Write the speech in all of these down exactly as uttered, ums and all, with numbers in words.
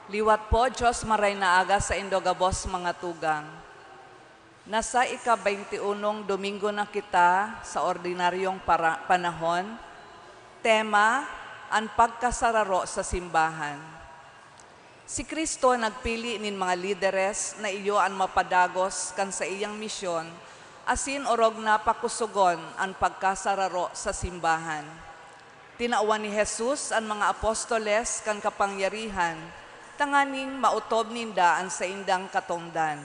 Liwat po, Diyos, maray na aga saindo gabos, mga tugang. Nasa ika-baynti unong Domingo na kita sa ordinaryong para-, panahon. Tema, an pagkasararo sa simbahan. Si Cristo nagpili nin mga lideres na iyo an mapadagos kan saiyang misyon, asin orog na pakusogon an pagkasararo sa simbahan. Tinawan ni Jesus an mga apostoles kan kapangyarihan tanganing maotob ninda an saindang katongdan.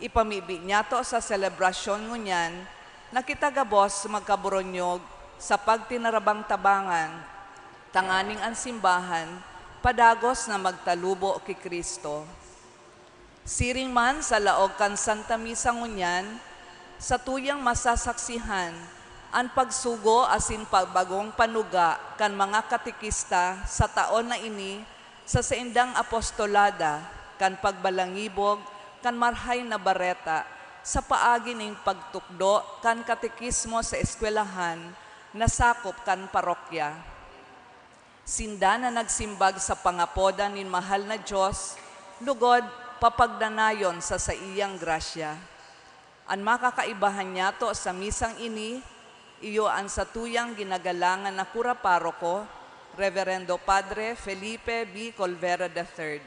Ipamibi niyato sa selebrasyon ngunyan na kita gabos magkaburonyog sa pagtinarabang-tabangan, tanganing an simbahan padagos na magtalubo ki Cristo. Siring man sa laog kan Santa Misa ngunyan, satuyang masasaksihan an pagsugo asin pagbagong panuga kan mga katekista sa taon na ini sa saindang apostolada kan pagbalangibog kan Marahay na Bareta sa paagi nin pagtukdo kan katekismo sa eskwelahan na sakop kan parokya. Sinda na nagsimbag sa pangapodan nin mahal na Dios, lugod papagnanayon sa saiyang grasya. An makakaibahan niyato sa misang ini, iyo an satuyang ginagalangan na kura paroko, Reverendo Padre Felipe B. Colvera the third.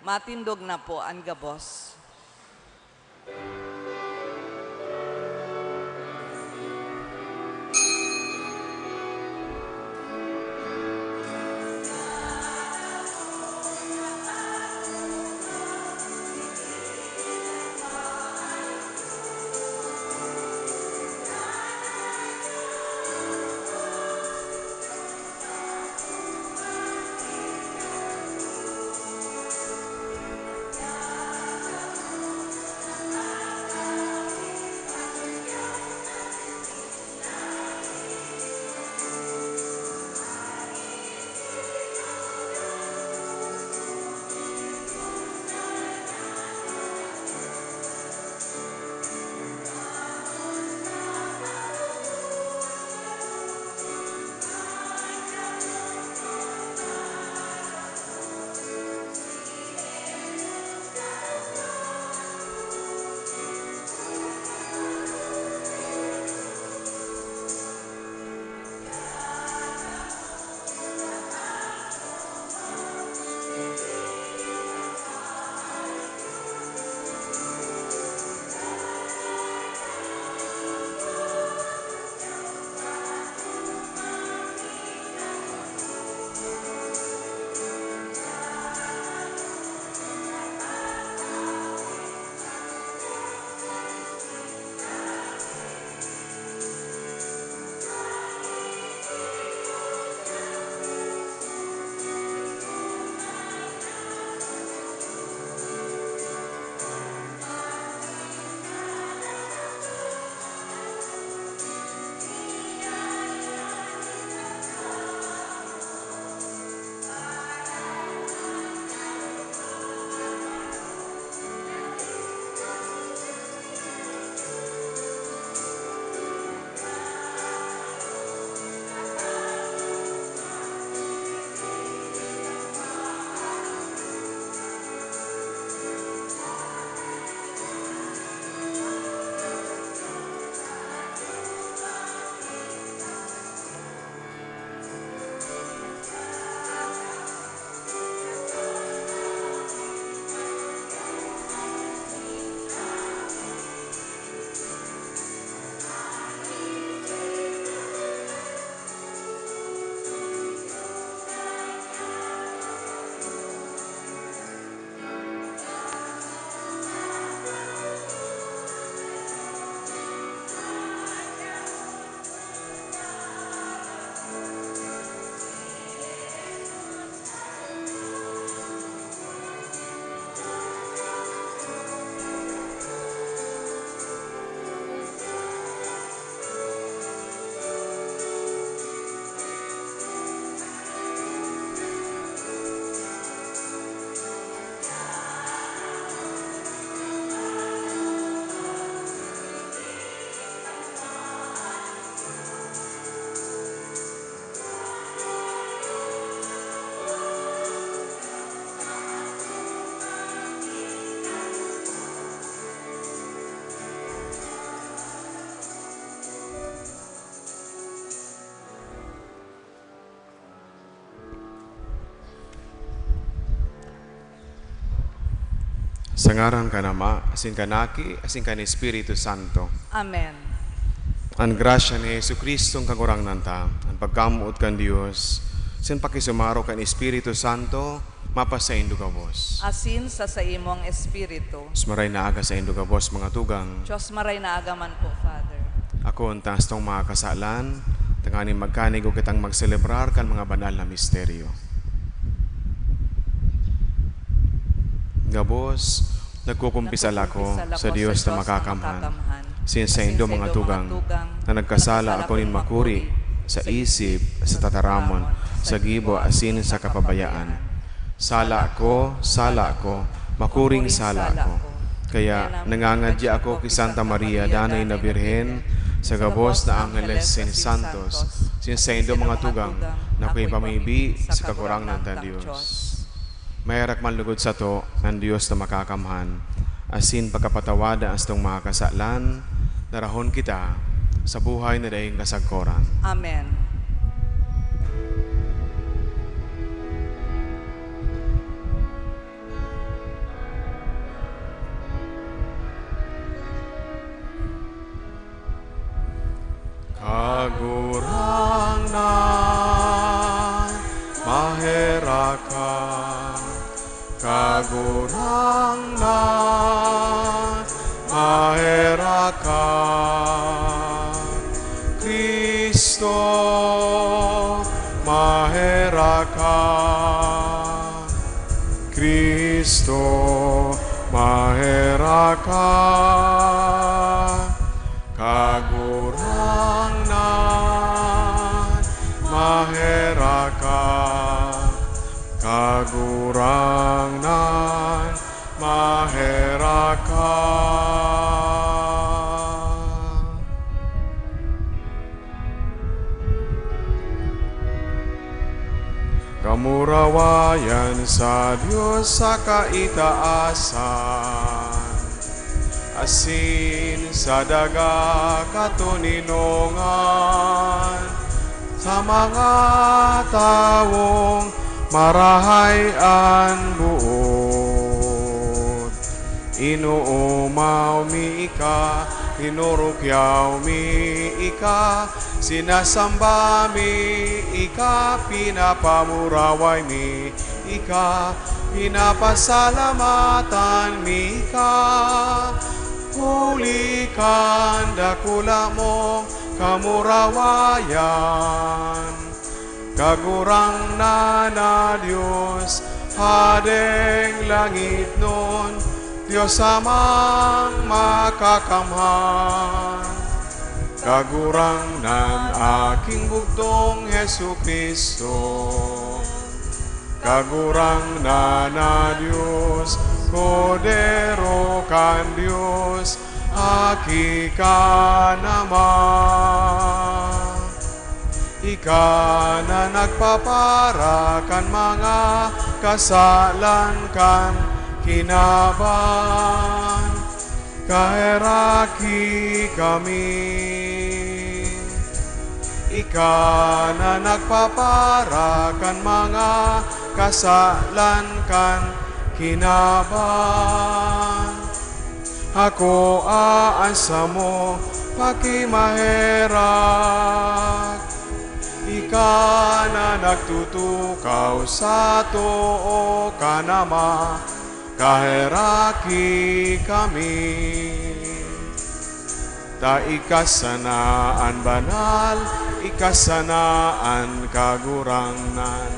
Matindog na po an gabos. Sa ngaran kan Ama, asin kan Aki, asin kan Espiritu Santo. Amen. An grasya ni Jesu-Cristo, an Kagurangnan ta, an pagkamoot kan Dios, asin pakisumaro kan Espiritu Santo, mapasaindo gabos. Asin sa saimong espiritu. Dios maray na aga saindo gabos, mga tugang. Dios maray na aga man po, Father. Akoon ta an satong mga kasalan, tanganing magkanigo kitang magselebrar kan mga banal na misteryo. Gabos, nagkukumpisal ako sa Dios na makakamhan, asin saindo mga tugang, na nagkasala ako nin makuri sa isip, sa tataramon, sa gibo, asin sa kapabayaan. Sala ako, sala ako, makuring sala ako. Kaya nangangadya ako ki Santa Maria, Danay na Birhen, sa gabos na angheles asin santos, asin saindo mga tugang, na akoy pamibi sa Kagurangnan tang Dios. Maherak man lugod sato an Dios na makakamhan, asin pagkapatawadan an satong mga kasalan, darahon kita sa buhay na daing kasagkoran. Amen. Kagurangnan, maherak ka. Kagurangnan, maherak ka. Cristo, maherak ka. Cristo, maherak ka. Kagurangnan, maherak ka. Kagurangnan, maherak ka. Kamurawayan sa Dios sa kaitaasan, asin sa daga katoninongan, sa mga tawong marahay an boot. Inoomaw mi ika, inurukyaw mi ika, sinasamba mi ika, pinapamuraway mi ika, pinapasalamatan mi ika, huli kan dakula mong kamurawayan. Kagurangnan na Dios, Hadeng langitnon, Dios Amang makakamhan. Kagurangnan, Aking bugtong Jesu-Cristo. Kagurangnan na Dios, Kordero kan Dios, Aki kan Ama. Ika na nagpapara kan mga kasalan kan kinaban, kaheraki kami. Ika na nagpapara kan mga kasalan kan kinaban, hakoa an samong pakimaherak. Ika na nagtutukaw sa too kan Ama, kaheraki kami. Ta ika sana an banal, ika sana an kagurangnan,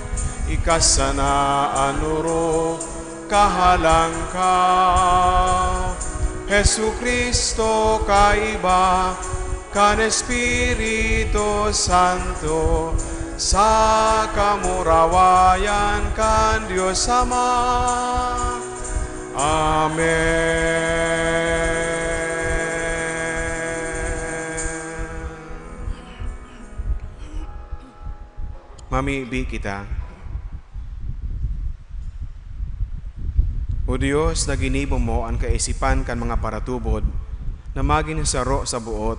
ika sana an orog, kahalangkaw. Jesu-Cristo, kaiba kan Espiritu Santo, sa kamurawayan kan Dios Ama. Amen. Mamibi kita. O Dios, na ginibo mo an kaisipan kan mga paratubod na magin saro sa boot,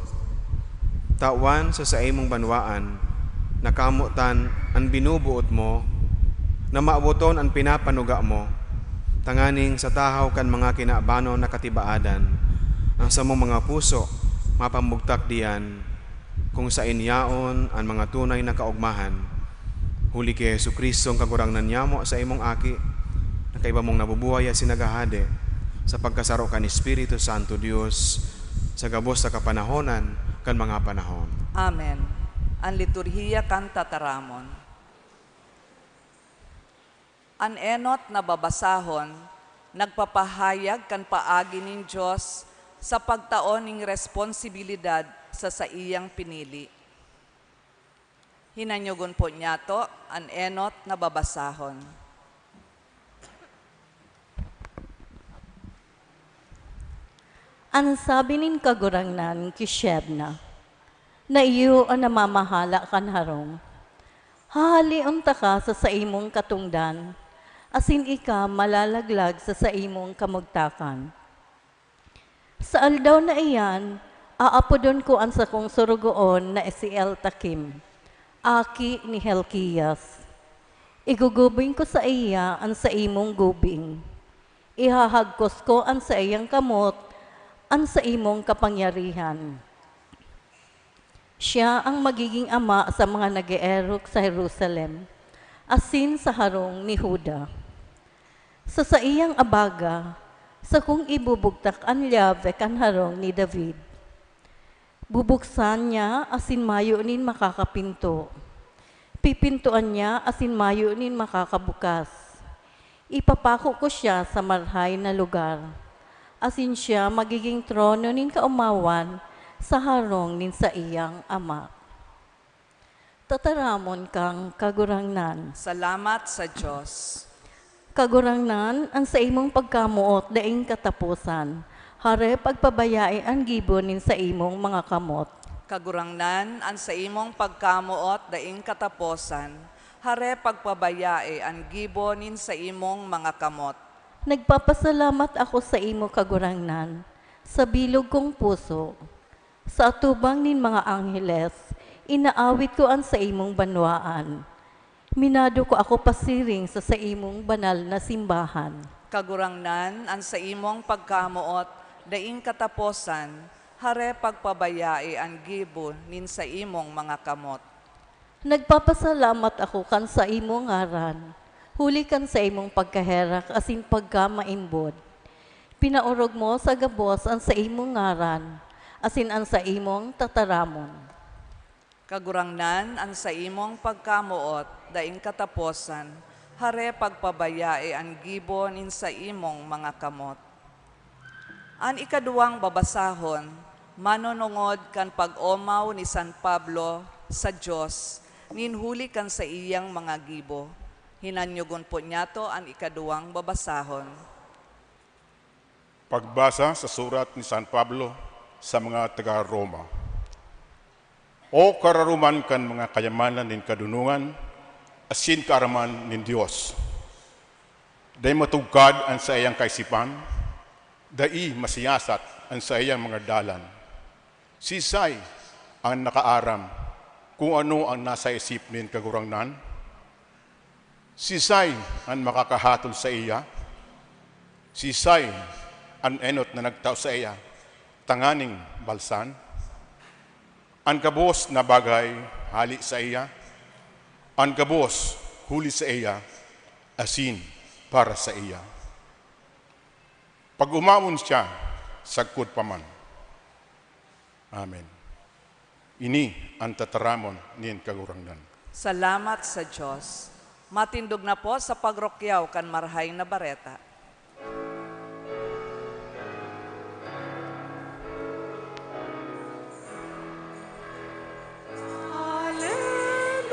tawan sa saimong banwaan na kamotan an binuboot mo, na mawoton an pinapanuga mo, tanganing sa tahaw kan mga kinabanon na katibaadan, ang samong mga puso mapamugtak diyan, kung saen yaon an mga tunay na kaogmahan. Huli ki Jesu-Cristo, an Kagurangnan nyamo, sa imong Aki, na kaiba mong nabubuhay asin naghahade sa pagkasaro kan Espiritu Santo, Dios, sa gabos na kapanahonan kan mga panahon. Amen. An Liturhiya kan Tataramon. An enot na babasahon nagpapahayag kan paagi nin Dios sa pagtao nin responsibilidad sa saiyang pinili. Hinanyogon po niyato an enot na babasahon. An sabi nin Kagurangnan ki Shebna, na iyo an namamahala kan harong, "Hahaleon taka sa saimong katongdan, asin ika malalaglag sa saimong kamugtakan." Sa aldaw na iyan, aapodon ko an sakong sorogoon na si Eltakim, aki ni Hilkias. Igugubing ko saiya an saimong gubing. Ihahagkos ko an saiyang kamot, an saimong kapangyarihan. Siya an magigin ama sa mga nag-eerok sa Jerusalem, asin sa harong ni Juda. Sa saiyang abaga, sakong ibubugtak an lyabe kan harong ni David. Bubuksan niya asin mayo nin makakapinto. Pipintoan niya asin mayo nin makakabukas. Ipapako ko siya sa marhay na lugar, asin siya magigin trono nin kaomawan sa harong nin saiyang ama. Tataramon kan Kagurangnan. Salamat sa Dios. Kagurangnan, an saimong pagkamoot daing kataposan. Hare, pagpabayae an gibo nin saimong mga kamot. Kagurangnan, an saimong pagkamoot daing kataposan. Hare, pagpabayae an gibo nin saimong mga kamot. Nagpapasalamat ako saimo, Kagurangnan, sa bilog kong puso. Sa atubang nin mga angheles, inaawit ko an saimong banwaan. Minado ko ako pasiring sa saimong banal na simbahan. Kagurangnan, an saimong pagkamoot daing kataposan, hare, pagpabayae an gibo nin saimong mga kamot. Nagpapasalamat ako kan saimong ngaran, huli kan saimong pagkaherak asin pagkamaimbod. Pinaorog mo sa gabos an saimong ngaran, asin an saimong tataramon. Kagurangnan, an saimong pagkamoot daing kataposan, hare, pagpabayae an gibo nin saimong mga kamot. An ikaduwang babasahon manunungod kan pag-omaw ni San Pablo sa Dios nin huli kan saiyang mga gibo. Hinanyogon po niyato an ikaduwang babasahon. Pagbasa sa surat ni San Pablo sa mga taga Roma. O kararoman kan mga kayamanan nin kadonongan asin kaaraman nin Dios! Dai matugkad an saiyang kaisipan, dai masiyasat an saiyang mga dalan. Siisay an nakaaram kun ano an nasa isip nin Kagurangnan? Siisay an makakahatol saiya? Siisay an enot na nagtao saiya tanganing balsan? An gabos na bagay hale saiya, an gabos huli saiya, asin para saiya. Pag-omawon siya sagkod pa man. Amen. Ini an tataramon nin Kagurangnan. Salamat sa Dios. Matindog na po sa pagrukyaw kan Marahay na Bareta. Aleluya,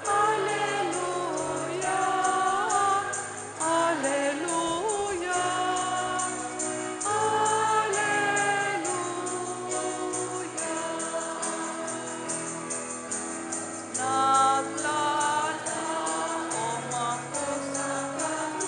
aleluya, aleluya, aleluya. Naglalaom ako sa Kanya.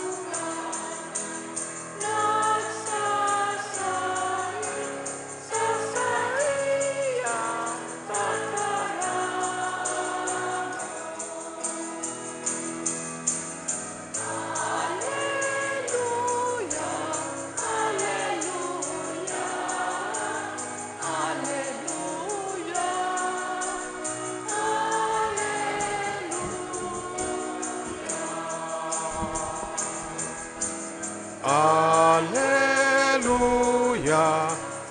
Aleluya,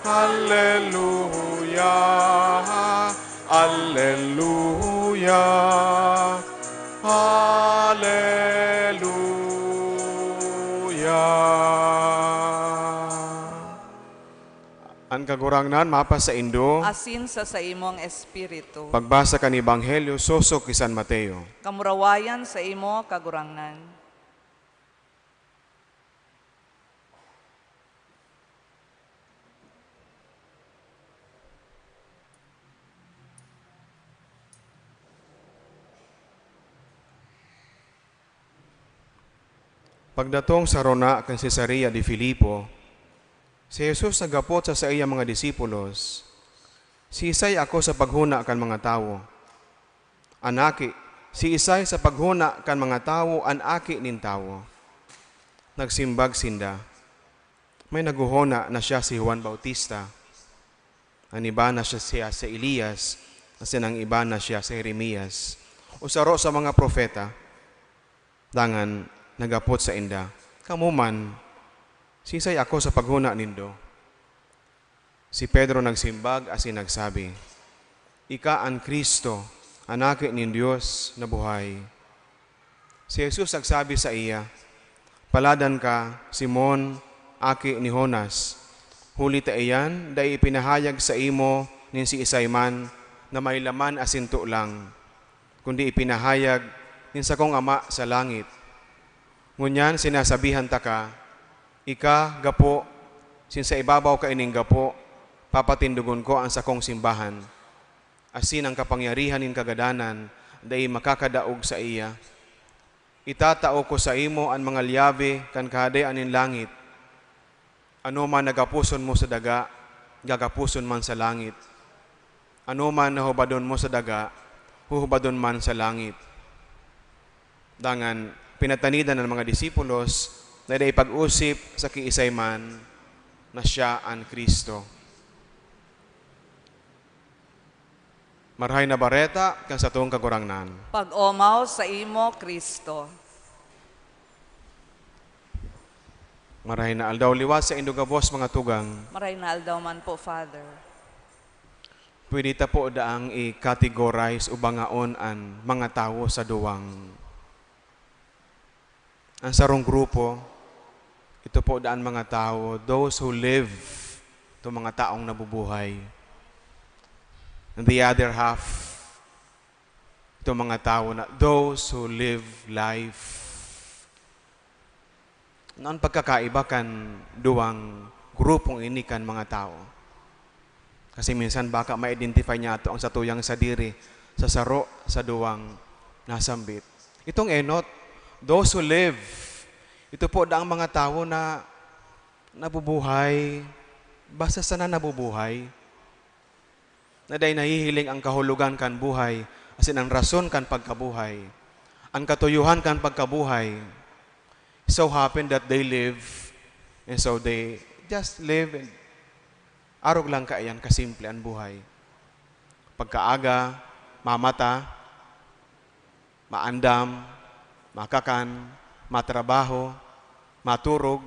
aleluya, aleluya, aleluya. An Kagurangnan mapasaindo. Asin sa saimong espiritu. Pagbasa kan Ebanghelyo sosog ki San Mateo. Kamurawayan saimo, Kagurangnan. Pagdatong sa rona kan Cesarea de Filipo, si Jesus naghapot sa saiyang mga disipulos, "Siisay ako sa paghona kan mga tawo?" An aki, siisay sa paghona kan mga tawo an Aki nin Tawo? Nagsimbag sinda, "May naghohona na siya si Juan Bautista, an iba na siya, siya si Elias, asin ang iba na siya si Jeremias, o saro sa mga propeta." Dangan naghapot sainda, "Kamo man, siisay ako sa paghona nindo?" Si Pedro nagsimbag asin nagsabi, "Ika an Cristo, an Aki nin Dios na buhay." Si Jesus nagsabi saiya, "Paladan ka, Simon, aki ni Jonas, huli ta iyan dai ipinahayag saimo nin siisay man na may laman asin tolang, kundi ipinahayag nin sakong Ama sa langit. Ngunyan sinasabihan taka, ika gapo, sinsa ibabaw kaining gapo, papatindogon ko an sakong simbahan, asin an kapangyarihan nin kagadanan dai makakadaog saiya. Itatao ko saimo an mga lyabe kan Kahadean nin langit. Anoman na gaposon mo sa daga, gagaposon man sa langit. Anoman na hubadon mo sa daga, huhubadon man sa langit." Dangan pinatanidan an mga disipulos na dai pag-osip sa kiisay man na siya an Cristo. Marahay na Bareta kan satong Kagurangnan. Pag-omaw saimo, Cristo. Marahay na aldaw liwat saindo gabos, mga tugang. Marahay na aldaw man po, Father. Pwede ta po daang i-categorize o bangaon an mga tawo sa duwang. Ang sarong grupo, ito po daan mga tawo, those who live, itong mga taong nabubuhay. And the other half, itong mga tawo na, those who live life. Ano an pagkakaiba kan duwang grupong ini kan mga tawo? Kasi minsan baka ma-identify niyato ang satuyang sadiri sa saro sa duwang nasambit. Itong enot, those who live, ito po daang mga tawo na nabubuhay, basta sana nabubuhay, na dai nahihiling ang kahulogan kan buhay, asin ang rason kan pagkabuhay, an katuyohan kan pagkabuhay. So happen that they live, and so they just live, and arog lang kaiyan kasimple an buhay. Pagkaaga, mamata, maandam, makakan, matrabaho, maturog.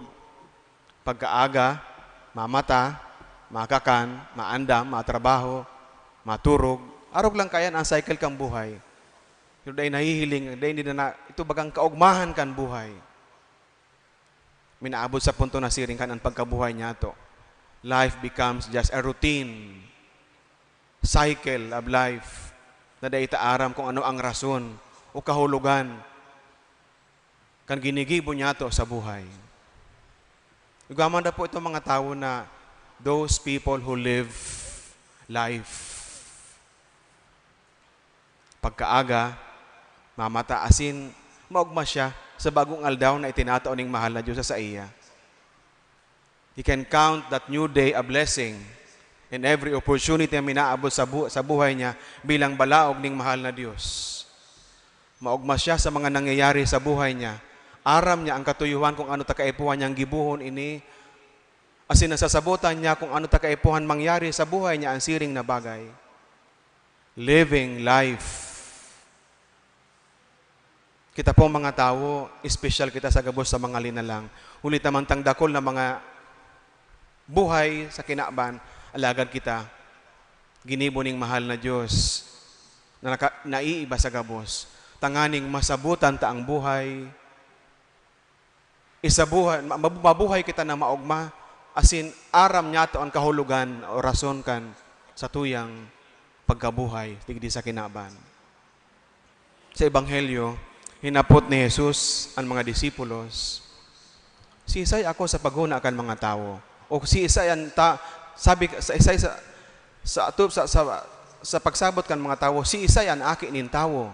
Pagkaaga, mamata, makakan, maandam, matrabaho, maturog. Arog lang kaiyan ang cycle kan buhay. Pero dai nahihiling, dai, hindi na, na, ito bagang kaogmahan kan buhay. Minaabot sa punto na siring kan an pagkabuhay niyato. Life becomes just a routine, cycle of life, na dai ta aram kung ano ang rason o kahulogan kan ginigibo niyato sa buhay. Igwa man na po itong mga tawo na those people who live life. Pagkaaga, mamata, asin maogma siya sa bagong aldaw na itinatao ning mahal na Dios sa saiya. He can count that new day a blessing and every opportunity na minaabot sa bu-, sa buhay niya bilang balaog ning mahal na Dios. Maogma siya sa mga nangyayari sa buhay niya. Aram niya ang katuyohan kung ano ta kaipuhan niyang gibohon ini, asin nasasabotan niya kung ano ta kaipuhan mangyari sa buhay niya an siring na bagay. Living life. Kita pong mga tawo, espesyal kita sa gabos sa mga linalang. Huli ta man tang dakul na mga buhay sa kinaban, alagad kita, ginibo ning mahal na Dios na naka-, naiiba sa gabos, tanganing masabutan ta ang buhay, isabuhan, ma-, mabu-, mabuhay kita na maogma, asin aram niyato an kahulogan o rason kan satuyang pagkabuhay digdi sa kinaban. Sa Ebanghelyo, hinapot ni Jesus an mga disipulos, "Siisay ako sa paghona kan mga tawo?" O siisay an ta-, sabi ka, sa, isay sa, sa atop, sa, sa, sa pagsabot kan mga tawo, "Siisay an Aki nin Tawo?"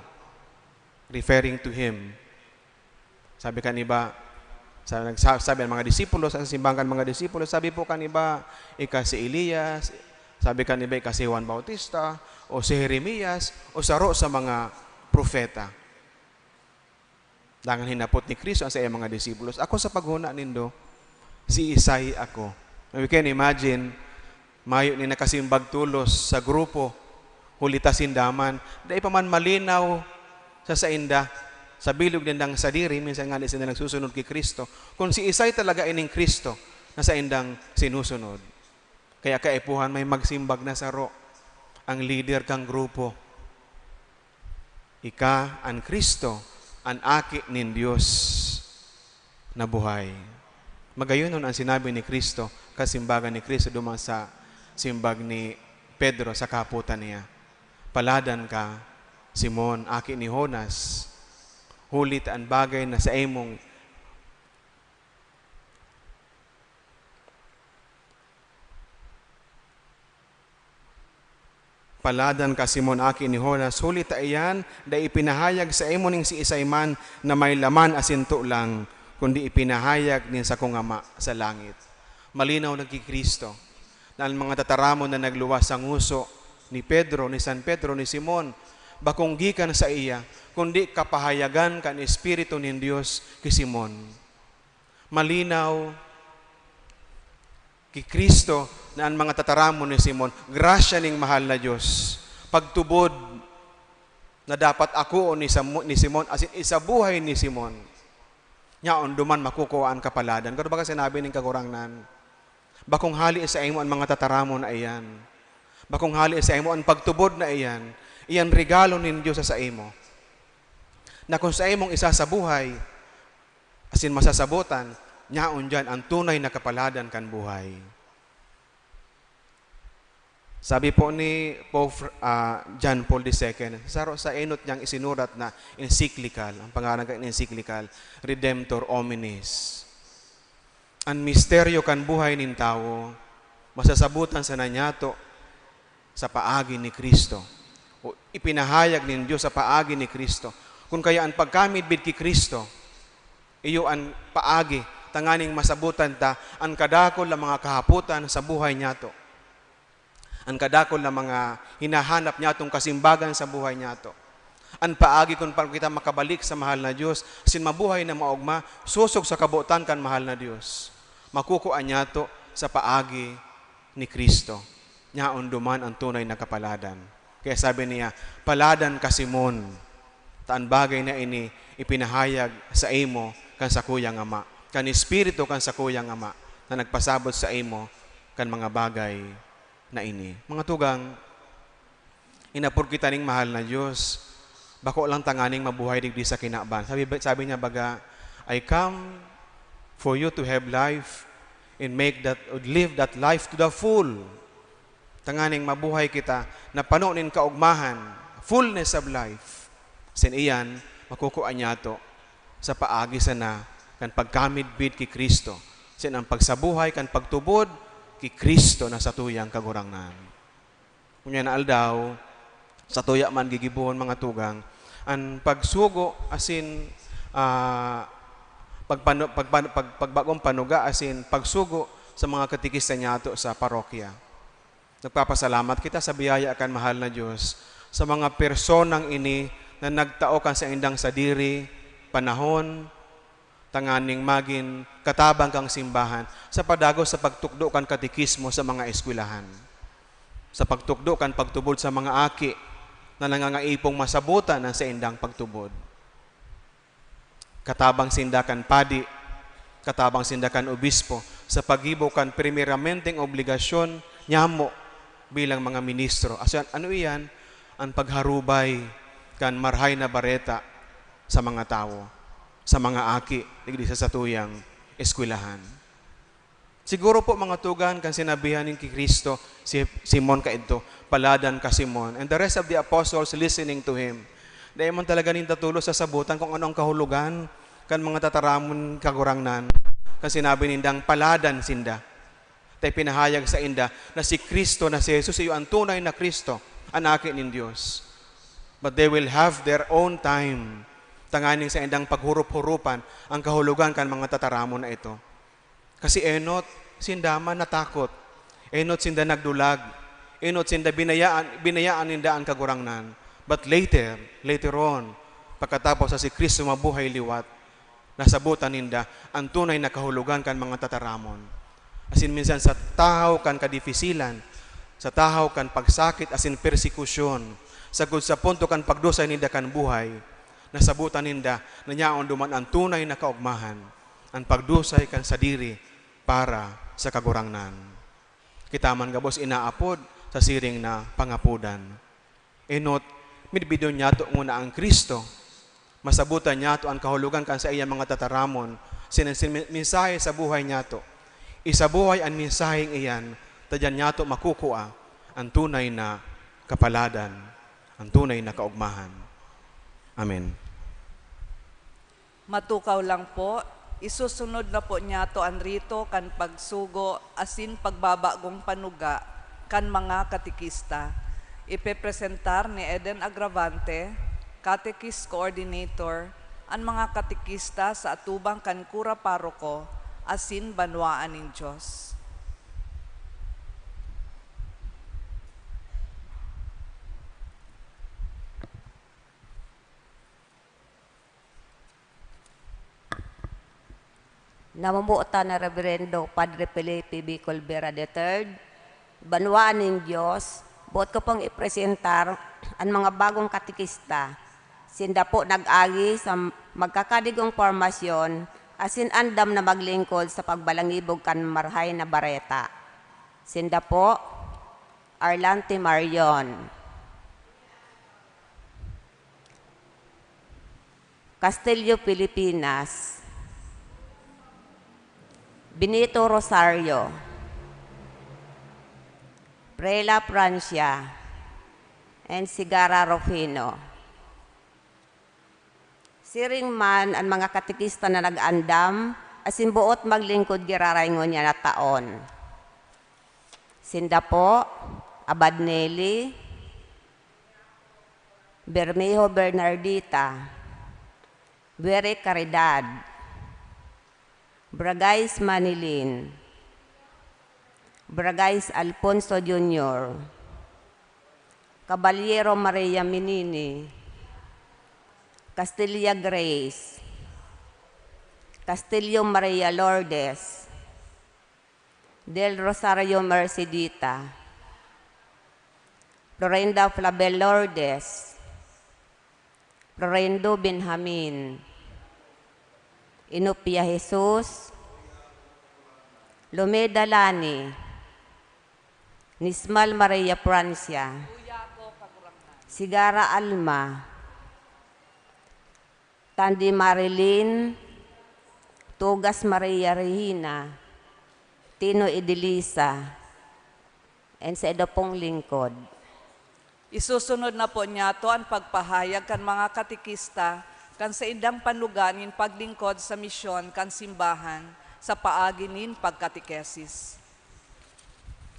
Referring to him. Sabi kan iba, sa, nagsa-, sabi ang mga disipulos, ang simbahan kan mga disipulos, sabi po kan iba, "Ika si Elias," sabi kan iba, "Ika si Juan Bautista, o si Jeremias, o saro sa mga propeta." Dangan hinapot ni Cristo ang saiyang mga disipulos, "Ako sa paghona nindo, siisay ako?" We can imagine, mayo ni nakasimbag tolos sa grupo, huli ta sinda man, dai pa man malinaw sa sainda, sa bilog nindang sadiri, minsan nga di sinda nagsusunod ki Cristo, kun siisay talaga ining Cristo na saindang sinusunod. Kaya kaipuhan may magsimbag na saro, ang lider kan grupo, "Ika an Cristo, an Aki nin Dios na buhay." Magayonon an sinabi ni Cristo, kasimbagan ni Cristo duman sa simbag ni Pedro sa kahapotan niya, "Paladan ka, Simon, aki ni Jonas, huli ta an bagay na saimong Paladan ka, Simon, aki ni Jonas, huli ta iyan dai ipinahayag saimo nin siisay man na may laman asin tolang, kundi ipinahayag nin sakong Ama sa langit." Malinaw na ki Cristo na an mga tataramon na nagluwas sa ngoso ni Pedro, ni San Pedro, ni Simon, bakong gikan saiya, kundi kapahayagan kan Espiritu nin Dios ki Simon. Malinaw ki Cristo na an mga tataramon ni Simon, grasya ning mahal na Dios, pagtubod na dapat akoon ni Samo-, ni Simon, asin isabuhay ni Simon. Nyaon duman makukua an kapaladan. Garo ba ka sinabi ning Kagurangnan? Bakong hale saimo an mga tataramon na iyan. Bakong hale saimo an pagtubod na iyan. Iyan regalo nin Dios sa saimo. Na kun saimong isasabuhay, asin masasabotan, nyaon diyan an tunay na kapaladan kan buhay. Sabi po ni Pope Fr-, ah, John Paul the Second, sa saro sa enot niyang isinurat na encyclical, ang pangaran kan encyclical, Redemptor Hominis, "An misteryo kan buhay nin tawo, masasabotan sana niyato sa paagi ni Cristo, o ipinahayag nin Dios sa paagi ni Cristo." Kun kaya an pagkamidbid ki Cristo, iyo an paagi tanganing masabotan ta an kadakul na mga kahapotan sa buhay niyato, an kadakul na mga hinahanap niyatong kasimbagan sa buhay niyato, an paagi kun paano kita makabalik sa mahal na Dios, asin mabuhay na maogma, sosog sa kabotan kan mahal na Dios. Makukua niyato sa paagi ni Cristo. Nyaon duman an tunay na kapaladan. Kaya sabi niya, "Paladan ka, Simon, ta an bagay na ini ipinahayag saimo kan sakuyang Ama, kan Espiritu kan sakuyang Ama, na nagpasabot saimo kan mga bagay na ini." Mga tugang, inapod kita ning mahal na Dios, bako lang tanganing mabuhay digdi sa kinaban. Sabi ba, sabi niya baga, "I come for you to have life and make that, live that life to the full." Tanganing mabuhay kita na pano nin kaogmahan, fullness of life. Sin iyan, makukua niyato sa paagi sana kan pagkamidbid ki Cristo, sin ang pagsabuhay kan pagtubod ki Cristo na satuyang Kagurangnan. Ngunyan na aldaw, satuya man gigibohon, mga tugang, an pagsugo asin, ah, pagpano-, pagpano-, pag-, pagbagong panuga asin pagsugo sa mga katekista niyato sa parokya. Nagpapasalamat kita sa biyaya kan mahal na Dios, sa mga personang ini na nagtao kan saindang sadiri, panahon, tanganing magin katabang kan simbahan sa padagos sa pagtukdo kan katekismo sa mga eskwelahan, sa pagtukdo kan pagtubod sa mga aki na nangangaipong masabotan an saindang pagtubod. katabang sinda kan padi, katabang sinda kan obispo, sa paggibo kan primeramenteng obligasyon nyamo bilang mga ministro. Asin ano iyan? An pagharubay kan Marahay na Bareta sa mga tawo, sa mga aki, digdi sa satuyang eskwelahan. Siguro po, mga tugang, kan sinabihan nin ki Cristo si Simon kaidto, "Paladan ka, Simon," and the rest of the apostles listening to him, dai man talaga ninda tolos sasabotan kung ano an kahulogan kan mga tataramon nin Kagurangnan kan sinabi nindang paladan sinda. Ta ipinahayag sainda na si Cristo, na si Jesus, iyo an tunay na Cristo, an Aki nin Dios. But they will have their own time tanganing saindang paghurup-hurupan an kahulogan kan mga tataramon na ito. Kasi enot sinda man natakot, enot sinda nagdulag, enot sinda binayaan, binayaan ninda an Kagurangnan. But later, later on, pagkatapos na si Cristo mabuhay liwat, nasabotan ninda an tunay na kahulogan kan mga tataramon. Asin minsan sa tahaw kan kadifisilan, sa tahaw kan pagsakit asin persekusyon, sagkod sa punto kan pagdusay ninda kan buhay, nasabotan ninda na yaon duman an tunay na kaogmahan, an pagdusay kan sadiri para sa Kagurangnan. Kita man gabos inaapod sa siring na pangapodan. Enot, midbidon nyato ngona an Cristo. Masabotan nyato an kahulogan kan saiyang mga tataramon, asin an sin-, mensahe sa buhay nyato. Isabuhay an mensaheng iyan, ta diyan nyato makukua an tunay na kapaladan, an tunay na kaogmahan. Amen. Matukaw lang po, isusunod na po niyato an rito kan pagsugo asin pagbabagong panuga kan mga katekista. Ipepresentar ni Eden Agravante, Catechist Coordinator, an mga katekista sa atubang kan kura paroko asin banwaan nin Dios. Namomotan na Reverendo Padre Felipe B. Colbera the third, banwaan nin Dios, boot ko pong ipresentar an mga bagong katekista. Sinda po nag-agi sa magkakadigong pormasyon asin andam na maglingkod sa pagbalangibog kan Marahay na Bareta. Sinda po, Arlante Marion, Castillo, Pilipinas, Benito Rosario, Prela, Francia, and Sigara Rufino. Siring man an mga katekista na nag-andam asin boot maglingkod giraray ngunyan na taon. Sinda po, Abad Nelly, Bermejo Bernardita, Were Caridad, Bragais Manilin, Bragais Alfonso Junior, Caballero Maria Minini, Castilla Grace, Castillo Maria Lourdes, Del Rosario Mercedita, Florinda Flavel Lourdes, Florendo Benjamin, Inopia Jesus, Lomeda Lani, Nismal Maria Francia, Sigara Alma, Tandy Marilyn, Tugas Maria Regina, Tino Edilisa, and sa iba pong lingkod. Isusunod na po niyato an pagpahayag kan mga katekista kan saindang panuga nin paglingkod sa misyon kan simbahan sa paagi nin pagkatekesis.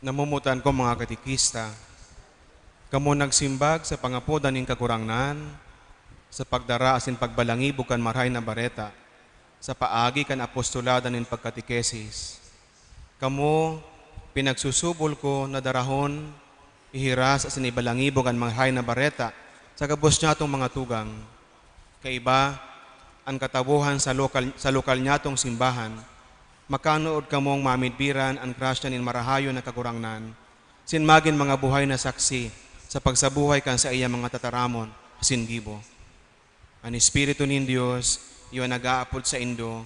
Namomotan ko, mga katekista, kamo nagsimbag sa pangapodan nin Kagurangnan, sa pagdara asin pagbalangibog kan Marahay na Bareta, sa paagi kan apostolado nin pagkatekesis. Kamo, pinagsusubol ko na darahon, ihiras asin ibalangibog an Marahay na Bareta sa gabos nyatong mga tugang. Kaiba, an katawohan sa lokal, sa lokal nyatong simbahan, makanood kamong mamidbiran an grasya nin marahayon na Kagurangnan, asin magin mga buhay na saksi sa pagsabuhay kan saiyang mga tataramon asin gibo. An Espiritu nin Dios iyo an nag-aapod saindo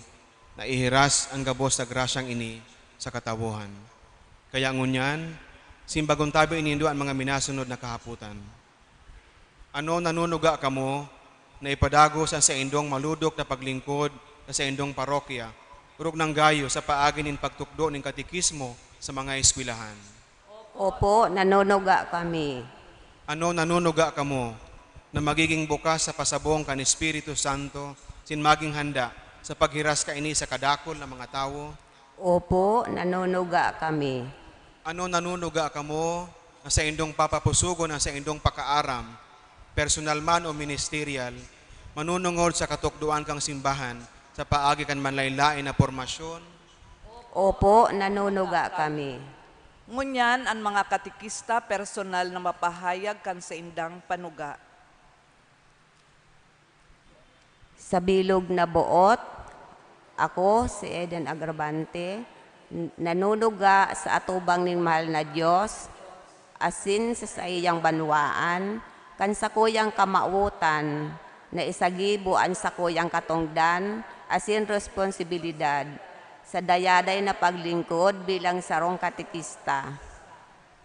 na ihiras an gabos na grasyang ini sa katawohan. Kaya ngunyan, simbagon tabi nindo an mga minasunod na kahapotan. Ano nanunuga kamo na ipadagos an saindong malodok na paglingkod sa saindong parokya, orog nang gayo sa paagi nin pagtukdo nin katekismo sa mga eskwelahan? Opo, nanunuga kami. Ano nanunuga kamo na magiging bukas sa pasabong kan Espiritu Santo sin magin handa sa paghiras kaini sa kadakul na mga tawo? Opo, nanunuga kami. Ano nanunuga kamo na saindong papapusogon an saindong pakaaram, personal man o ministerial, manunungod sa katukdoan kan simbahan sa paagi kan manlaen-laen na pormasyon? Opo, nanunuga kami. Ngunyan, an mga katekista personal na mapahayag kan saindang panuga. Sa bilog na boot, ako, si Eden Agravante, n-, nanunuga sa atubang nin mahal na Dios, asin sa saiyang banwaan, kan sakuyang kamawotan, na isagibo an sakuyang katongdan asin responsibilidad sa dayaday na paglingkod bilang sarong katekista.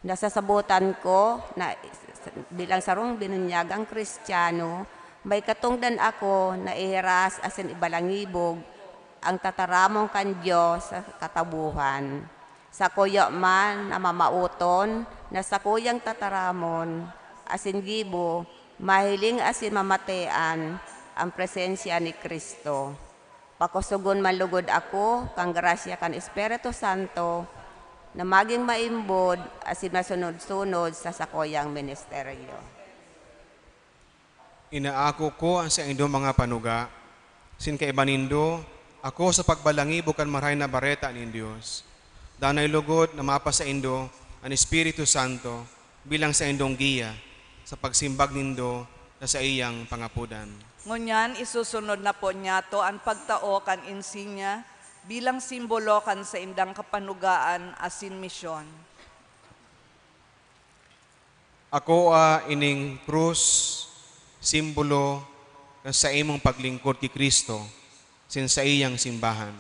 Nasasabotan ko na bilang sarong binunyagang Kristiyano, may katongdan ako na ihiras asin ibalangibog ang tataramon kan Dios sa katawohan. Sakuya man na mamaoton na sakuyang tataramon asin gibo, mahiling asin mamatean an presensya ni Cristo. Pakosogon man lugod ako kan grasya kan Espiritu Santo na magin maimbod asin masunod-sunod sa sakuyang ministeryo. Inaako ko an saindong mga panuga, sin kaiba nindo, ako sa pagbalangibo kan Marahay na Bareta nin Dios. Danay lugod na mapasaindo an Espiritu Santo bilang saindong giya sa pagsimbag nindo sa saiyang pangapodan. Ngunyan, isusunod na po niyato an pagtao kan insinya bilang simbolo kan saindang kapanugaan asin misyon. Akoa ining krus, simbolo kan saimong paglingkod ki Cristo, sin saiyang simbahan.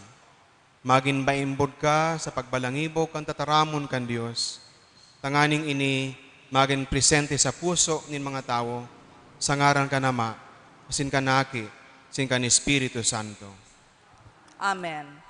Magin maimbod ka sa pagbalangibo kan tataramon kan Dios, tanganing ini magin presente sa puso nin mga tawo, sa ngaran kan Ama, asin kan Aki, asin kan Espiritu Santo. Amen.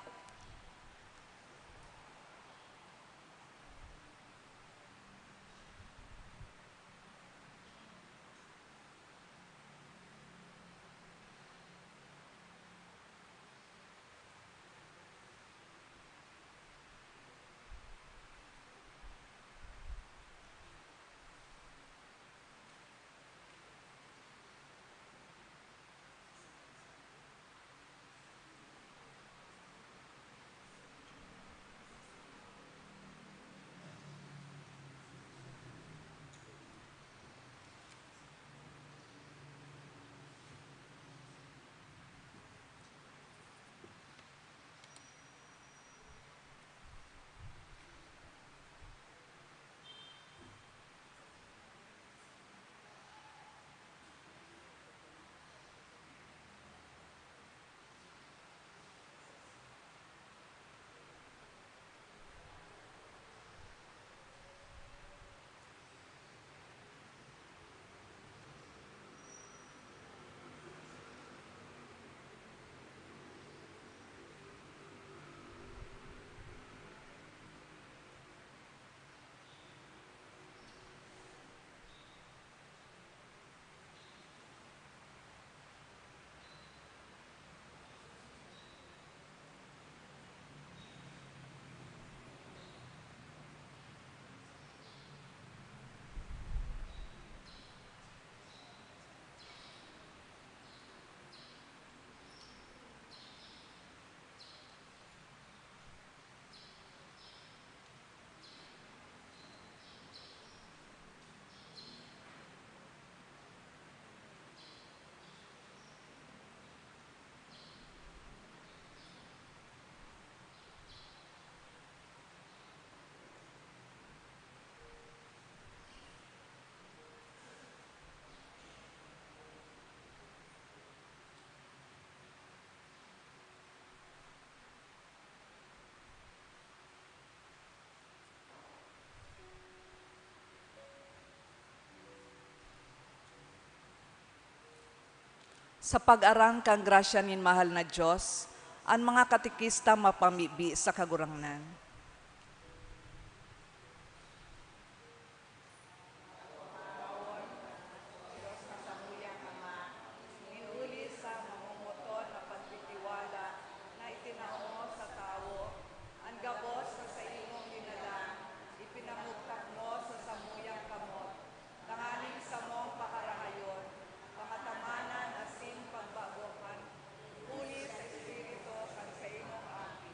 Sa pag-arang kan grasya nin mahal na Dios, an mga katekista mapamibi sa Kagurangnan. Dios na samuyang Ama, nin huli sa mamomoton na pagtitiwala na itinao mo sa tawo, an gabos na saimong dinala, ipinamugtak mo sa samuyang kamot, tanganing samong paharahayon, pangatamanan asin pagbabohan, huli sa Espiritu kan saimong Aki.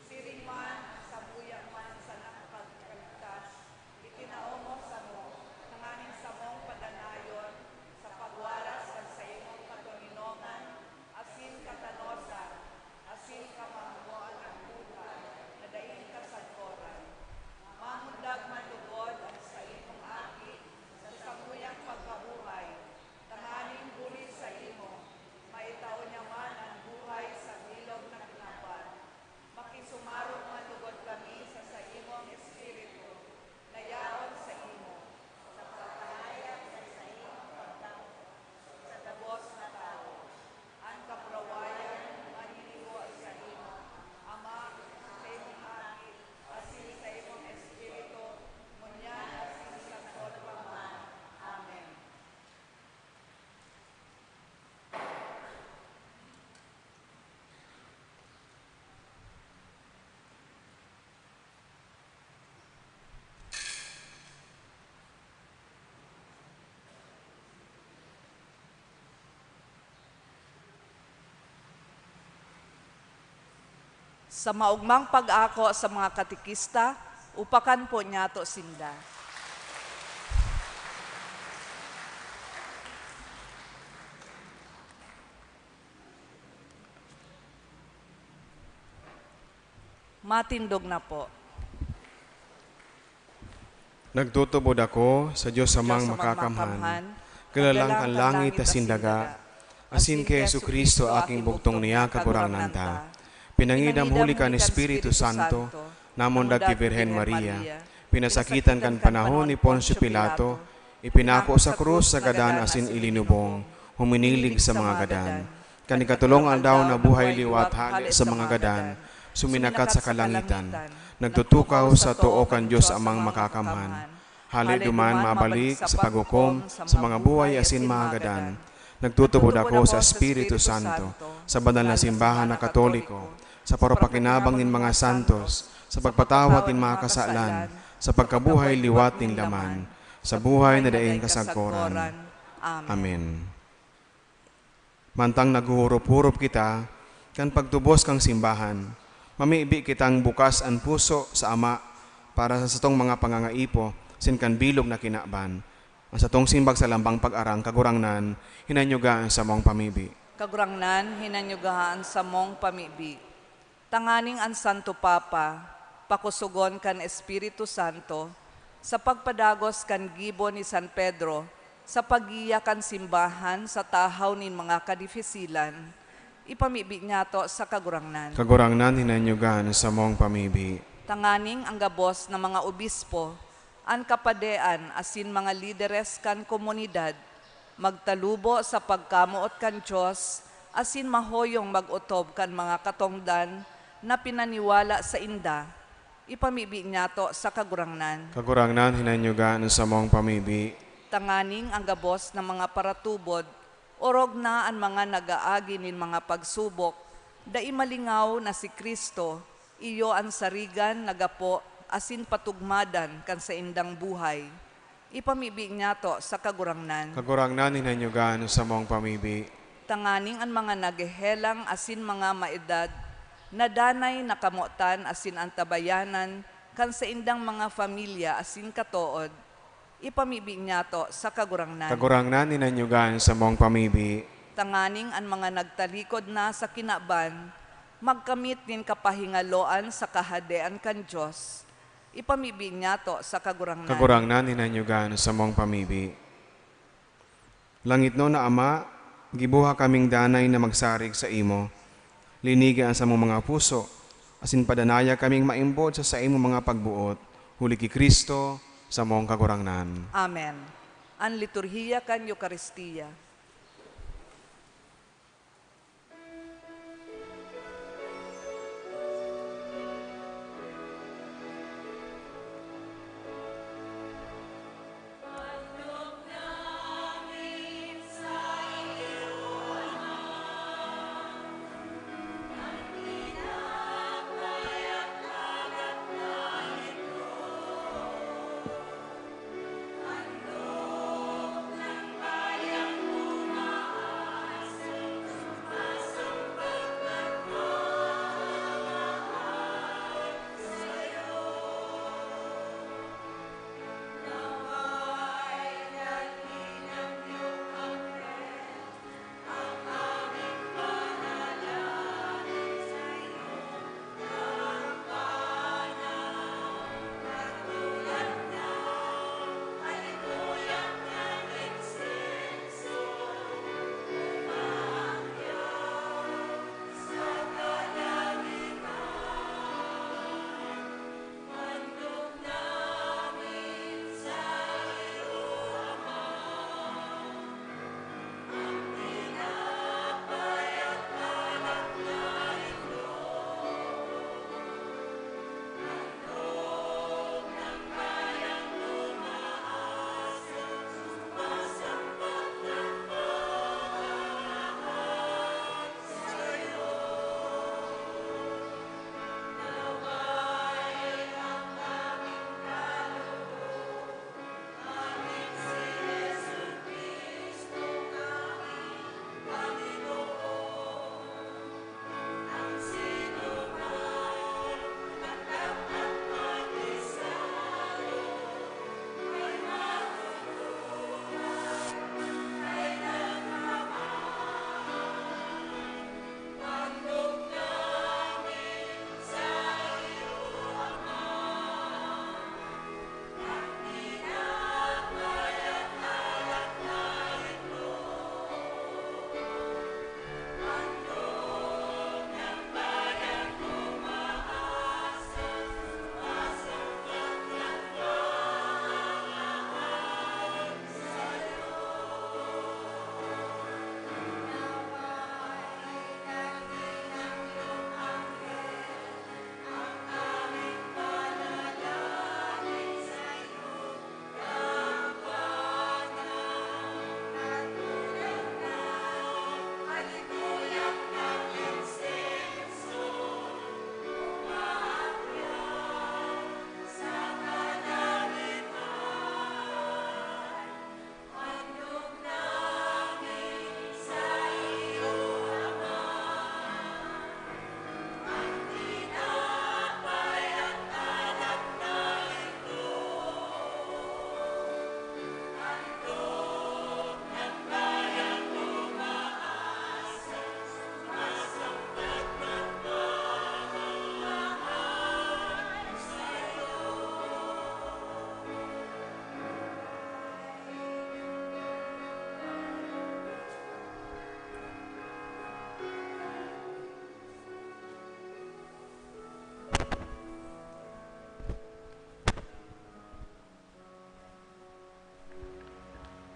Siring man an samuyang man sanang pagkaligtas, itinao mo samo, tanganing samong padanayon sa pagwaras kan saimong katoninongan asin katanosan, asin kamahamoan an buhay na daing kasagkoran. Mamundag man lugod an saimong Aki sa samuyang pagkabuhay, tanganing huli saimo, maitao niya man an buhay sa bilog na kinaban. Makisumarog man lugod kami sa saimong Espiritu, na yaon saimo, sa pagpahayag sa saimong pagtao sa gabos na tawo. An kamurawayan maninigo saimo, Ama, saimong Aki, asin saimong Espiritu, ngunyan asin sagkod pa man. Amen. Sa maogmang pag-ako sa mga katekista, upakan po niyato sinda. Matindog na po. Nagtutubod ako sa Diyos Amang Diyos Amang Makakamhan, Makakamhan, Kaglalang kan langit asin daga, asin ki Jesu-Cristo, aking bugtong niya, Kagurangnan ta. Pinangidam huli kan Espiritu Santo, namundag ki Birhen Maria, pinasakitan kan panahon ni Poncio Pilato, ipinako sa krus sa gadan asin ilinubong, huminilig sa mga gadan. Kan ikatolong aldaw nabuhay liwat hale sa mga gadan, suminakat sa kalangitan, nagtutukaw sa too kan Dios Amang Makakamhan. Hale duman mabalik sa paghukom sa mga buhay asin mga gadan. Nagtutubod ako sa Espiritu Santo, sa banal na simbahan na Katoliko, sa paropakinabang nin mga santos, sa pagpatawad nin mga kasalan, sa pagkabuhay liwat nin laman, sa buhay na daing kasagkoran. Amen. Mantang naghuhurop-hurop kita kan pagtubos kan simbahan, mamibi kitang bukas an puso sa Ama para sa satong mga pangangaipo asin kan bilog na kinaban. An satong simbag sa lambang pag-arang, Kagurangnan, hinanyuga an samong pamibi. Kagurangnan, hinanyuga an samong pamibi. Tanganing an Santo Papa, pakosogon kan Espiritu Santo, sa pagpadagos kan gibo ni San Pedro sa paggiya kan simbahan sa tahaw nin mga kadifisilan, ipamibi niyato sa Kagurangnan. Kagurangnan, hinanyuga an samong pamibi. Tanganing an gabos na mga obispo, an kapadean asin mga lideres kan komunidad, magtalubo sa pagkamoot kan Dios asin mahoyong mag-otob kan mga katongdan na pinaniwala sainda, ipamibi niyato sa Kagurangnan. Kagurangnan, hinanyuga an samong pamibi. Tanganing an gabos na mga paratubod, orog na an mga nag-aagi nin mga pagsubok, dai malingaw na si Cristo, iyo an sarigan na gapo asin patugmadan kan saindang buhay. Ipamibi niyato sa Kagurangnan. Kagurangnan, hinanyuga an samong pamibi. Tanganing an mga naghehelang asin mga maedad na danay na kamotan asin antabayanan kan saindang mga pamilya asin katood, ipamibi niyato sa Kagurangnan. Kagurangnan, hinanyuga an samong pamibi. Tanganing an mga nagtalikod na sa kinaban magkamit nin kapahingaloan sa Kahadean kan Dios, ipamibi niyato sa Kagurangnan. Kagurangnan, hinanyuga an samong pamibi. Langitnon na Ama, giboha kaming danay na magsarig saimo. Linigi an samong mga puso, asin padanaya kaming maimbod sa saimong mga pagboot, huli ki Cristo, samong Kagurangnan. Amen. An liturhiya kan Eukaristia.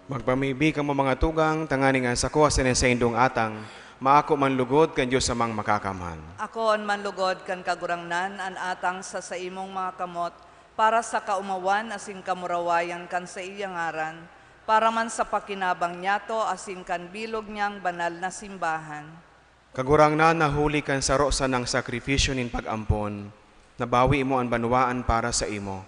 Magpamibi kamo, mga tugang, tanganing an sako asin an saindong atang maako man lugod kan Dios Amang Makakamhan. Akoon man lugod kan Kagurangnan an atang sa saimong mga kamot, para sa kaomawan asin kamurawayan kan saiya ngaran, para man sa pakinabang niyato asin kan bilog niyang banal na simbahan. Kagurangnan, na huli kan saro sanang sakrifisyo nin pag-ampon, nabawi mo an banwaan para saimo.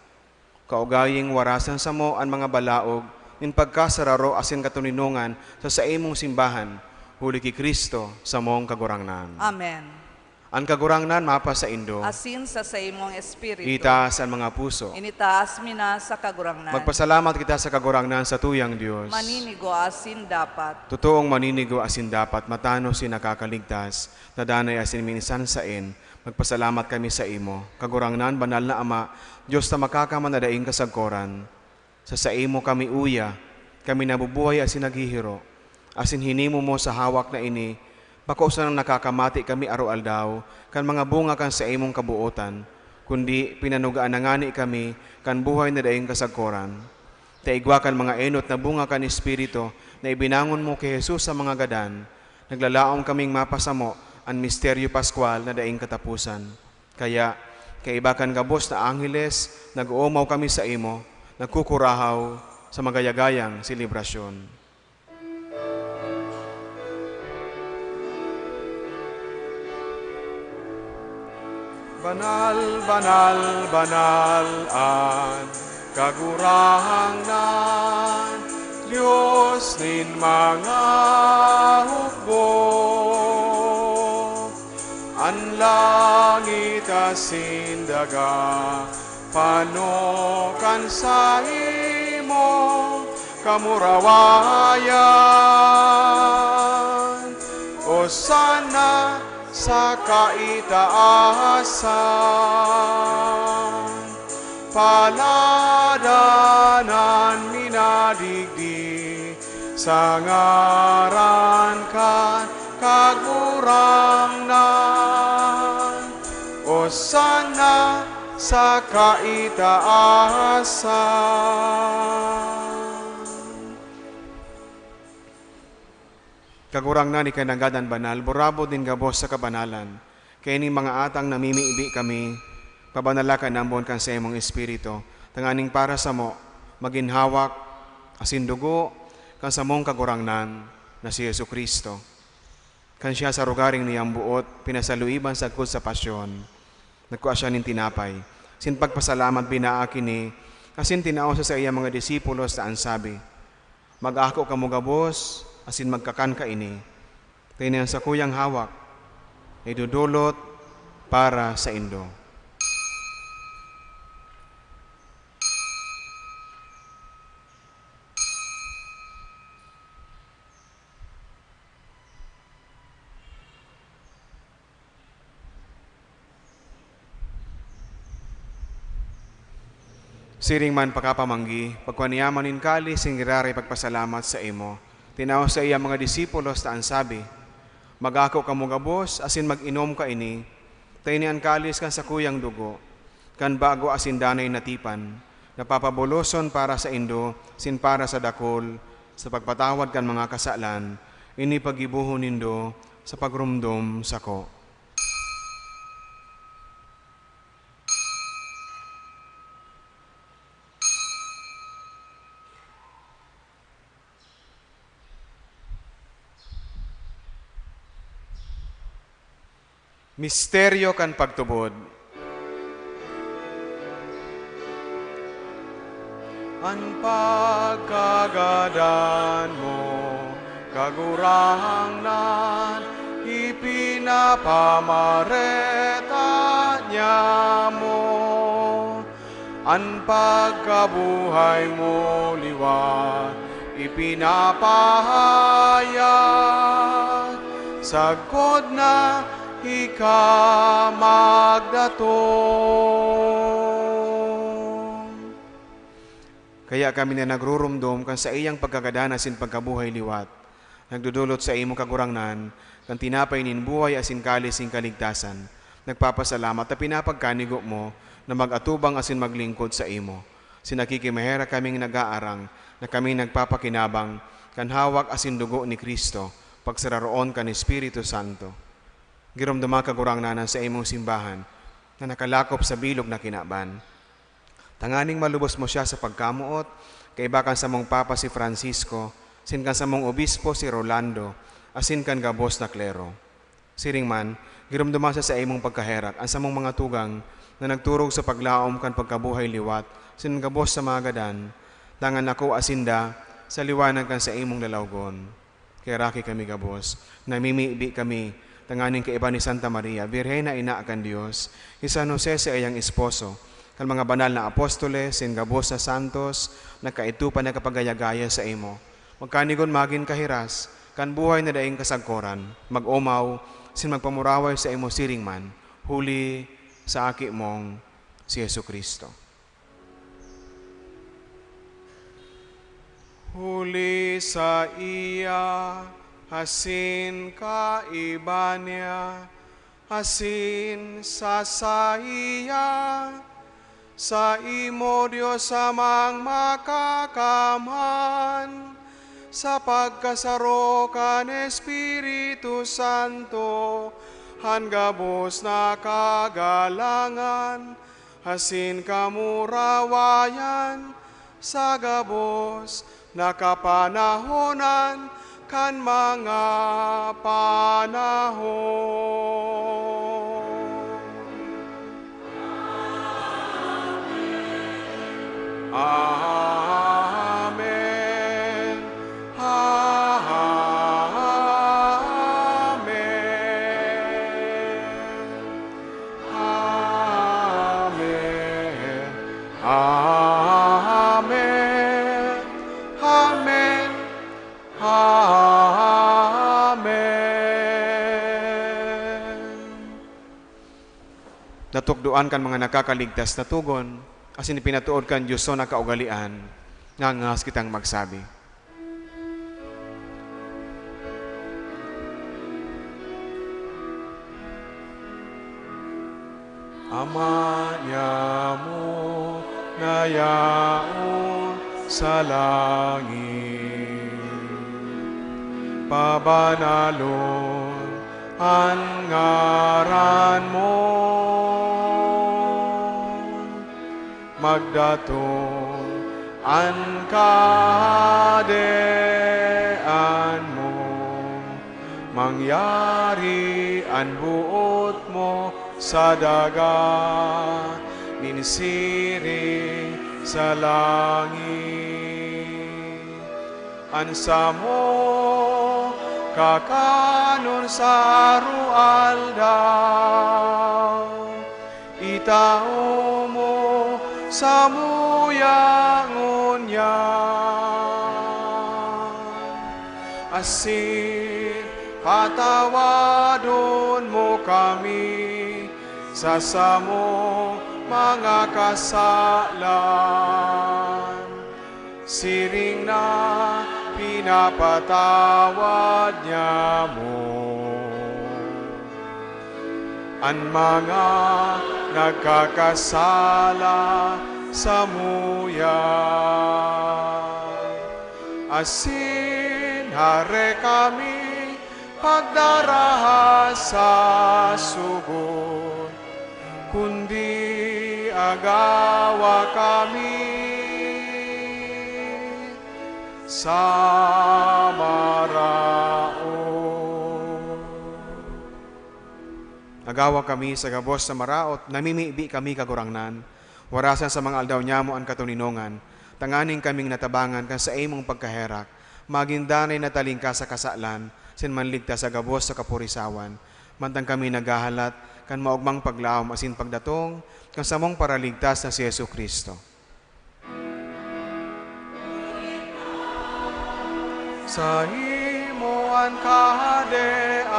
Kaugaying warasan samo an mga balaog nin pagkasararo asin katoninongan sa saimong simbahan, huli ki Cristo, samong Kagurangnan. Amen. An Kagurangnan mapasaindo. Asin sa saimong espiritu. Itaas an mga puso. Initaas mi na sa Kagurangnan. Magpasalamat kita sa Kagurangnan, satuyang Dios. Maninigo asin dapat. Totoong maninigo asin dapat, matanos si nakakaligtas, na danay asin minsan saen. Magpasalamat kami saimo, Kagurangnan, banal na Ama, Dios na Makakamhan na daing kasagkoran. Sa saimo kami uya, kami nabubuhay asin naghihiro, asin hinimo mo sa hawak na ini, bako sanang nakakamati kami aroaldaw kan mga bunga kan saimong kabootan, kundi pinanugaan na ngani kami kan buhay na daing kasagkoran. Ta igwa kan mga enot na bunga kan Espiritu na ibinangon mo ki Jesus sa mga gadan, naglalaom kaming mapasamo an misteryo paskwal na daing kataposan. Kaya, kaiba kan gabos na angheles, nag-oomaw kami saimo, nagkukurahaw sa magayagayang selebrasyon. Banal, banal, banal an Kagurangnan, Dios nin mga hukbo. An langit asin daga pano kan saimong kamurawayan. Osana sa kaitaasan. Paladan an minadigdi sa ngaran kan Kagurangnan. Osana sa kaitaasan. Kagurangnan, ika nanggad an banal, burabod nin gabos sa kabanalan. Kaya ning mga atang namimibi kami, pabanala kan ambon kan saimong Espiritu, tanganing para samo, magin hawak asin dugo kan samong Kagurangnan na si Jesu-Cristo. Kan siya sa rogaring niyang boot, pinasaluiban sagkod sa pasyon, nagkua siya nin tinapay. Sin pagpasalamat, binaak ini, asin tinao sa saiyang mga disipulos ta an sabi, "Mag-ako kamo gabos asin magkakan kaini. Ta ini an sakuyang hawak na idodolot para saindo." Siring man pakapamanggi, pagkua niya man nin kalis, nin giraray pagpasalamat saimo, tinao sa iya mga disipulos ta an sabi, "Mag-ako kamo gabos asin mag-inom kaini, ta ini an kalis kan sakuyang dugo, kan bago asin danay na tipan, na papabuloson para saindo sin para sa dakul, sa pagpatawad kan mga kasalan. Ini paggibohon nindo sa pagromdom sako." Misteryo kan pagtubod. An pagkagadan mo, Kagurangnan, ipinapamareta niamo. An pagkabuhay mo liwat ipinapahayag, sagkod na ika magdatong. Kaya kami na nagruromdom kan saiyang pagkagadan asin pagkabuhay liwat, nagdodolot saimo, Kagurangnan, kan tinapay nin buhay asin kalis nin kaligtasan, nagpapasalamat ta pinapagkanigo mo na mag-atubang asin maglingkod saimo. Sin nakikimaherak kaming nag-aarang na kami nagpapakinabang kan hawak asin dugo ni Cristo, pagsararoon kan Espiritu Santo. Giromdoma, Kagurangnan, an saimong simbahan na nakalakop sa bilog na kinaban, tanganing malubos mo siya sa pagkamoot, kaiba kan samong Papa si Francisco, sin kan samong Obispo si Rolando, asin kan gabos na klero. Siring man, giromdoma sa saimong pagkaherak an samong mga tugang na nagturog sa paglaom kan pagkabuhay liwat sin gabos sa mga gadan, dangan nakuha sinda sa liwanag kan saimong lalawgon. Kaheraki kami gabos, namimibi kami tanganing kaiba ni Santa Maria, Birhen na Ina kan Dios, hi San Jose saiyang esposo, kan mga banal na apostoles, sin gabos na santos na kaidto pa nagkapagaya-gaya saimo. Magkanigon magin kahiras kan buhay na daing kasagkoran, mag-omaw, sin magpamuraway saimo siring man, huli sa Aki mong si Jesu-Cristo. Huli saiya, asin kaiba niya, asin sa saiya, saimo, Dios Amang Makakamhan, sa pagkasaro kan Espiritu Santo, an gabos na kagalangan asin kamurawayan sa gabos na kapanahonan kan mga panahon. Amen. Amen. Amen. Amen. Amen. Natukdoan kan mga nakakaligtas na togon, asin ipinatood kan Dios na kaugalean, ngangas kitang magsabi. Ama niamo na yaon sa langit, pabanalon an ngaran mo. Magdatong an kahadean mo, mangyari an boot mo sa daga nin siring sa langit. An samo kakanon sa aroaldaw, itao mo samuya ngunyan. Asin patawadon mo kami sa samong mga kasalan, siring na pinapatawad niamo an mga nagkakasala samuya. Asin hare kami pagdaraha sa sugod, kundi agawa kami sa maraot. Agawa kami sa gabos na maraot, namimibi kami, Kagurangnan. Warasan sa mga aldaw niamo an katoninongan, tanganing kaming natabangan kan saimong pagkaherak, magin danay na talingkas sa kasalan, sin manligtas sa gabos sa kapurisawan, mantang kami naghahalat kan maogmang paglaom asin pagdatong kan samong Paraligtas na si Jesu-Cristo. Saimo an kahadean,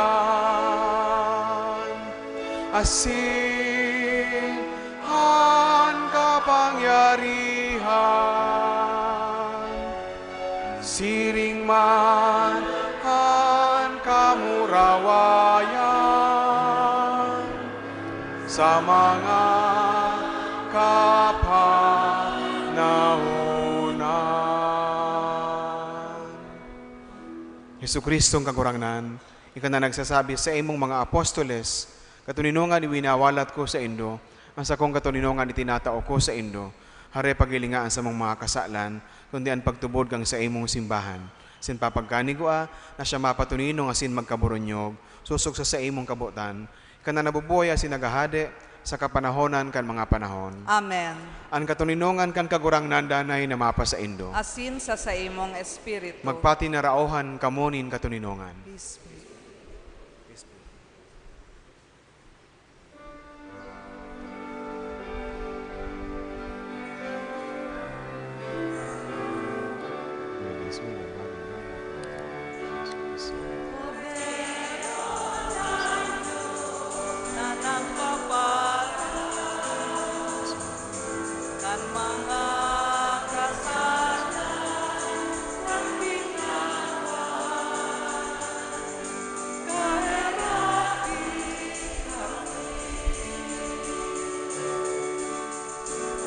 asin an kapangyarihan, siring man an kamurawayan sa mga kapanahonan. Jesu-Cristong Kagurangnan, ika na nagsasabi sa imong mga apostoles, "Katoninongan iwinawalat ko saindo, an sakong katoninongan itinatao ko saindo." Hare, paghilinga an samong mga kasalan, kundi an pagtubod kan saimong simbahan. Asin papagkanigwa na siya mapatoninong asin magkaburunyog, sosog sa saimong kabotan, ika na nabubuhay asin naghahade sa kapanahonan kan mga panahon. Amen. An katoninongan kan Kagurangnan danay na mapasaindo. Asin sa saimong espiritu. Magpati na raohan kamo nin katoninongan. Peace be.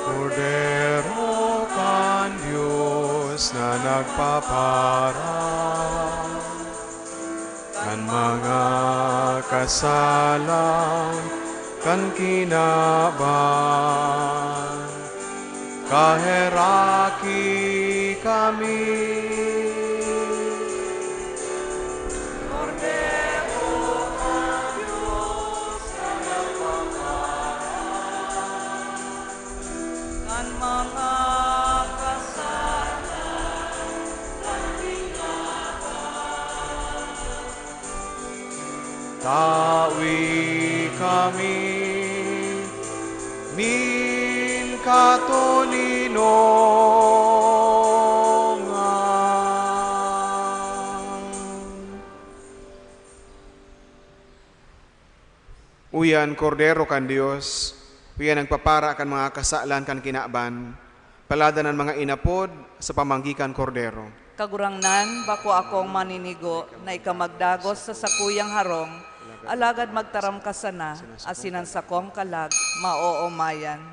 Kordero kan Dios na nagpapara kan mga kasalan kan kinaban, kaheraki kami. Kordero kan Dios na nagpapara kan mga kasalan kan kinaban. Tawi kami nin katoninongan. Uya an Kordero kan Dios, uya an nagpapara kan mga kasalan kan kinaban. Paladan an mga inapod sa pamanggi kan Kordero. Kagurangnan, bako akong maninigo na ika magdagos sa sakuyang harong, alagad magtaram ka sana, asin an sakong kalag maoomayan.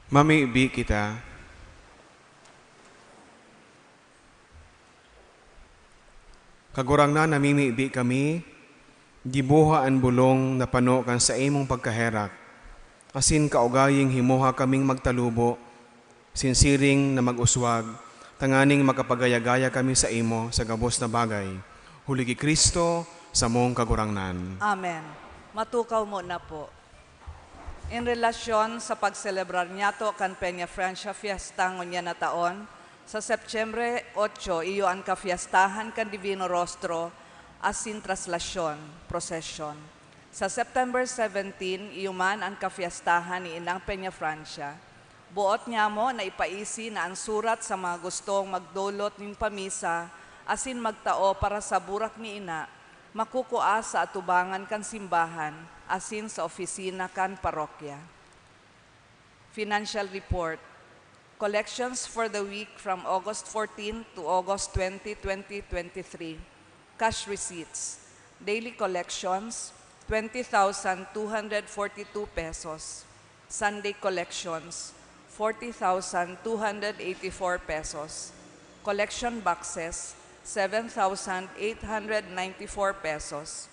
Mamibi kita. Kagurangnan, namimibi kami, giboha an bolong na pano kan saimong pagkaherak, asin kaugaying himoha kaming magtalubo, sinsiring na mag-uswag, tanganing makapagaya-gaya kami saimo sa gabos na bagay. Huli ki Cristo, samong Kagurangnan. Amen. Matukaw mo na po. In relasyon sa pagselebrar niyato kan Peñafrancia Fiesta ngunyan na taon, sa Setyembre otso iyo an kafiestahan kan Divino Rostro asin Traslasyon, Prosesyon. Sa September seventeen, iyo man an kafiestahan ni Inang Peñafrancia. Boot nyamo na ipaisi na an surat sa mga gustong magdolot nin pamisa asin magtao para sa burak ni Ina, makukua sa atubangan kan simbahan asin sa opisina kan parokya. Financial report. Collections for the week from August fourteen to August twenty, twenty twenty-three. Cash receipts. Daily collections, twenty thousand two hundred forty-two pesos. Sunday collections, forty thousand two hundred eighty-four pesos. Collection boxes, seven thousand eight hundred ninety-four pesos.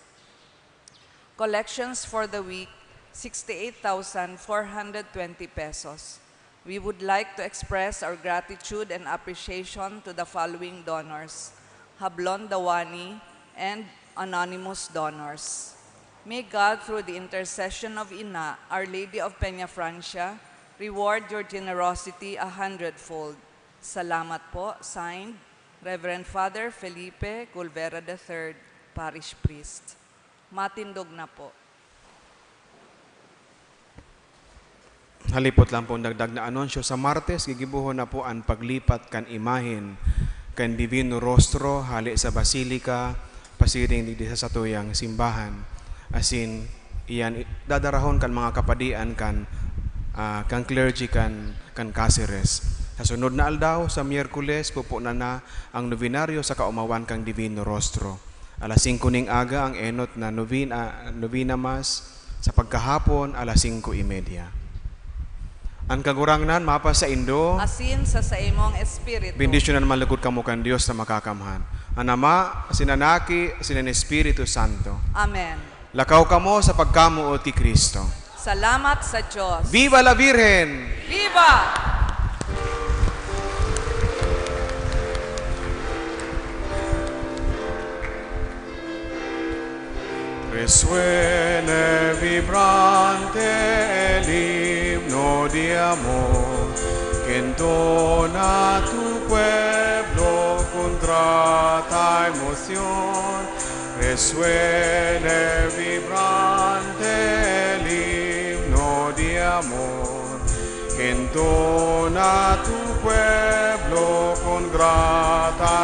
Collections for the week, sixty-eight thousand four hundred twenty pesos. We would like to express our gratitude and appreciation to the following donors: Hablon Dawani and anonymous donors. May God, through the intercession of Ina, Our Lady of Peñafrancia, reward your generosity a hundredfold. Salamat po. Signed, Reverend Father Felipe Culvera the third, Parish Priest. Matindog na po. Halipot lang pong dagdag na anunsyo, sa Martes, gigibohon na po an paglipat kan imahen kan Divino Rostro hale sa Basilica, pasiring digdi sa satuyang simbahan. Asin, iyan i-, dadarahon kan mga kapadian kan, ah, kan clergy kan, kan Caceres. Sa sunod na aldaw, sa Miyerkules, pupunan na ang nobenaryo sa kaomawan kan Divino Rostro. Alas singko ning aga ang enot na novena, novena Mass, sa pagkahapon, alas singko y media. An Kagurangnan mapasaindo. Asin sa saimong espiritu. Bendisyonan man logod kamo kan Dios na Makakamhan, an Ama, asin an Aki, asin an Espiritu Santo. Amen. Lakaw kamo sa pagkamoot ki Cristo. Salamat sa Diyos. Viva la Virgen! Viva! Resuene vibrante el himno de amor que entona tu pueblo con grata emoción. Resuene vibrante el himno de amor que entona tu pueblo con grata